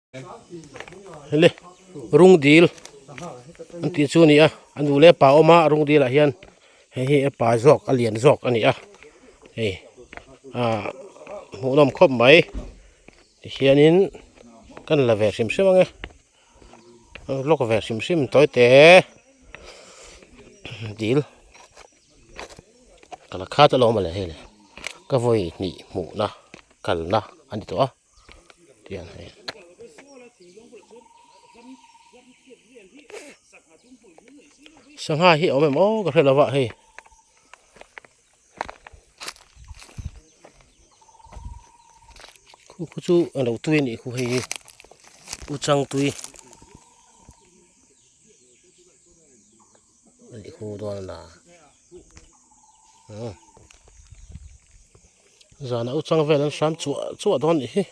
Hele rungdil an tih chu a ni a a nu leh a pa a awm a rungdil ah hian hei hi a pa zawk a lian zawk a ni a hei ah hmuhnawm khawp mai tihianin kan la ve hrim hrim ang e vlog ve hrim hrim tawi te dil ka la khat alawm a le hei le ka vawi hnih hmuhna kalna a ni tawh a. Tiang hei. Sangha hi a awm em aw ka hre lo a hei. Khu khu chu a lo tui a nih khu hei hi uchang tui a nih khu dawn a na. Zanah uchang vel an hram chuah chuah dawn a nih hi.